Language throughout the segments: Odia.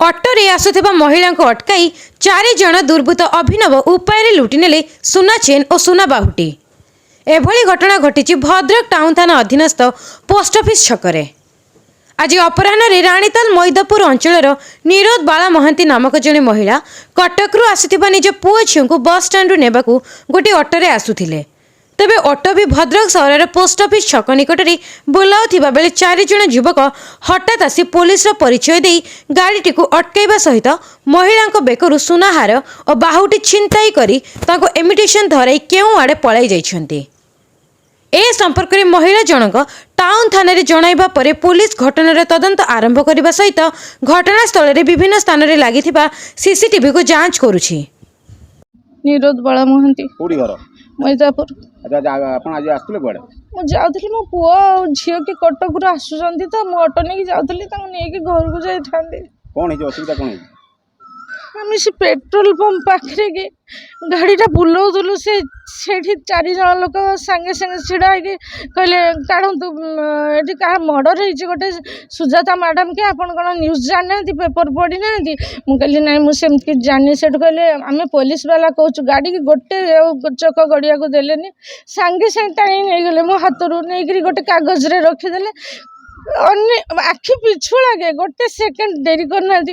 ଅଟୋରେ ଆସୁଥିବା ମହିଳାଙ୍କୁ ଅଟକାଇ 4 ଜଣ ଦୁର୍ବୃତ୍ତ ଅଭିନବ ଉପାୟରେ ଲୁଟିନେଲେ ସୁନା ଚେନ୍ ଓ ସୁନା ବାହୁଟି। ଏଭଳି ଘଟଣା ଘଟିଛି ଭଦ୍ରକ ଟାଉନ ଥାନା ଅଧୀନସ୍ଥ ପୋଷ୍ଟ ଅଫିସ ଛକରେ। ଆଜି ଅପରାହ୍ନରେ ରାଣୀତାଲ ମଇଦାପୁର ଅଞ୍ଚଳର ନିରୋଦ ବାଳା ମହାନ୍ତି ନାମକ ଜଣେ ମହିଳା କଟକରୁ ଆସିଥିବା ନିଜ ପୁଅ ଝିଅଙ୍କୁ ବସ୍ ଷ୍ଟାଣ୍ଡରୁ ନେବାକୁ ଗୋଟିଏ ଅଟୋରେ ଆସୁଥିଲେ। ତେବେ ଅଟୋ ବି ଭଦ୍ରକ ସହରର ପୋଷ୍ଟ ଅଫିସ ଛକ ନିକଟରେ ବୁଲାଉଥିବା ବେଳେ 4 ଜଣ ଯୁବକ ହଠାତ୍ ଆସି ପୋଲିସର ପରିଚୟ ଦେଇ ଗାଡ଼ିଟିକୁ ଅଟକାଇବା ସହିତ ମହିଳାଙ୍କ ବେକରୁ ସୁନାହାର ଓ ବାହୁଟି ଛିନତାଇ କରି ତାଙ୍କୁ ଇମିଟେସନ ଧରାଇ କେଉଁ ଆଡ଼େ ପଳାଇ ଯାଇଛନ୍ତି। ଏ ସମ୍ପର୍କରେ ମହିଳା ଜଣକ ଟାଉନ ଥାନାରେ ଜଣାଇବା ପରେ ପୋଲିସ ଘଟଣାର ତଦନ୍ତ ଆରମ୍ଭ କରିବା ସହିତ ଘଟଣାସ୍ଥଳରେ ବିଭିନ୍ନ ସ୍ଥାନରେ ଲାଗିଥିବା ସିସିଟିଭିକୁ ଯାଞ୍ଚ କରୁଛି। ନିରୋଦ ବାଳା ମହାନ୍ତି। କୋଉଠି ଘର? ମଇଦାପୁର। ଆଚ୍ଛା, ଆପଣ ଆଜି ଆସୁଥିଲେ କୁଆଡ଼େ? ମୁଁ ଯାଉଥିଲି, ମୋ ପୁଅ ଆଉ ଝିଅ କି କଟକରୁ ଆସୁଛନ୍ତି ତ, ମୁଁ ଅଟୋ ନେଇକି ଯାଉଥିଲି, ତାଙ୍କୁ ନେଇକି ଘରକୁ ଯାଇଥାନ୍ତି। କ'ଣ ହେଇଛି? ଅସୁବିଧା କ'ଣ ହେଇଛି? ଆମେ ସେ ପେଟ୍ରୋଲ ପମ୍ପ ପାଖରେ କି ଗାଡ଼ିଟା ବୁଲଉଥିଲୁ, ସେ ସେଇଠି 4 ଜଣ ଲୋକ ସାଙ୍ଗେ ସାଙ୍ଗେ ଛିଡ଼ା ହେଇକି କହିଲେ, କାଢ଼ନ୍ତୁ, ଏଠି କାହା ମର୍ଡ଼ର ହେଇଛି ଗୋଟେ ସୁଜାତା ମ୍ୟାଡ଼ାମ୍ କି, ଆପଣ କ'ଣ ନ୍ୟୁଜ୍ ଜାଣିନାହାନ୍ତି, ପେପର୍ ପଢ଼ିନାହାନ୍ତି? ମୁଁ କହିଲି, ନାଇଁ, ମୁଁ ସେମିତି କିଛି ଜାଣିନି। ସେଠୁ କହିଲେ, ଆମେ ପୋଲିସ ବାଲା କହୁଛୁ। ଗାଡ଼ିକି ଗୋଟେ ଆଉ ଚକ ଗଡ଼ିବାକୁ ଦେଲେନି, ସାଙ୍ଗେ ସାଙ୍ଗେ ଟାଣି ନେଇଗଲେ ମୋ ହାତରୁ, ନେଇକିରି ଗୋଟେ କାଗଜରେ ରଖିଦେଲେ। ଅନ୍ୟ ଆଖି ପିଛୁଳାକେ, ଗୋଟେ ସେକେଣ୍ଡ ଡେରି କରିନାହାନ୍ତି।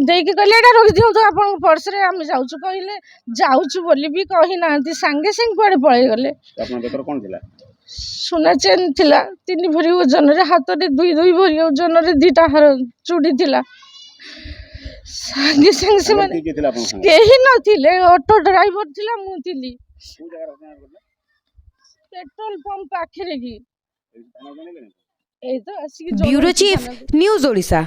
ଦେଇକି କହିଲେ, ଏଇଟା ରଖିଦିଅନ୍ତୁ ଆପଣଙ୍କ ପର୍ସରେ, ଆମେ ଯାଉଛୁ କହିଲେ। ଯାଉଛୁ ବୋଲି ବି କହିନାହାନ୍ତି, ସାଙ୍ଗେ ସାଙ୍ଗେ କୁଆଡ଼େ ପଳେଇଗଲେ। ଆପଣଙ୍କ ବେକରେ କ'ଣ ଥିଲା? ସୁନା ଚେନ୍ ଥିଲା 3 ଭରି ଓଜନରେ, ହାତରେ 2 2 ଭରି ଓଜନରେ 2ଟା ହାର ଚୁଡ଼ି ଥିଲା। ସାଙ୍ଗେ ସାଙ୍ଗେ ସାଙ୍ଗରେ ସେମାନେ କିଏ କିଏ ଥିଲା ଆପଣଙ୍କ ସାଙ୍ଗରେ? କେହି ନଥିଲେ, ଅଟୋ ଡ୍ରାଇଭର ଥିଲା, ମୁଁ ଥିଲି। କୋଉ ଜାଗାରେ ଘଟଣା ଘଟିଲା? ପେଟ୍ରୋଲ ପମ୍ପ ପାଖରେ କି। ଏଇ ଥାନାକୁ ଜଣେଇଲେନି? ଏଇ ତ ଆସିକି ବ୍ୟୁରୋ ଜଣାଉଛି ଚିଫ୍ ଥାନାକୁ। ନ୍ୟୁଜ୍ ଓଡ଼ିଶା।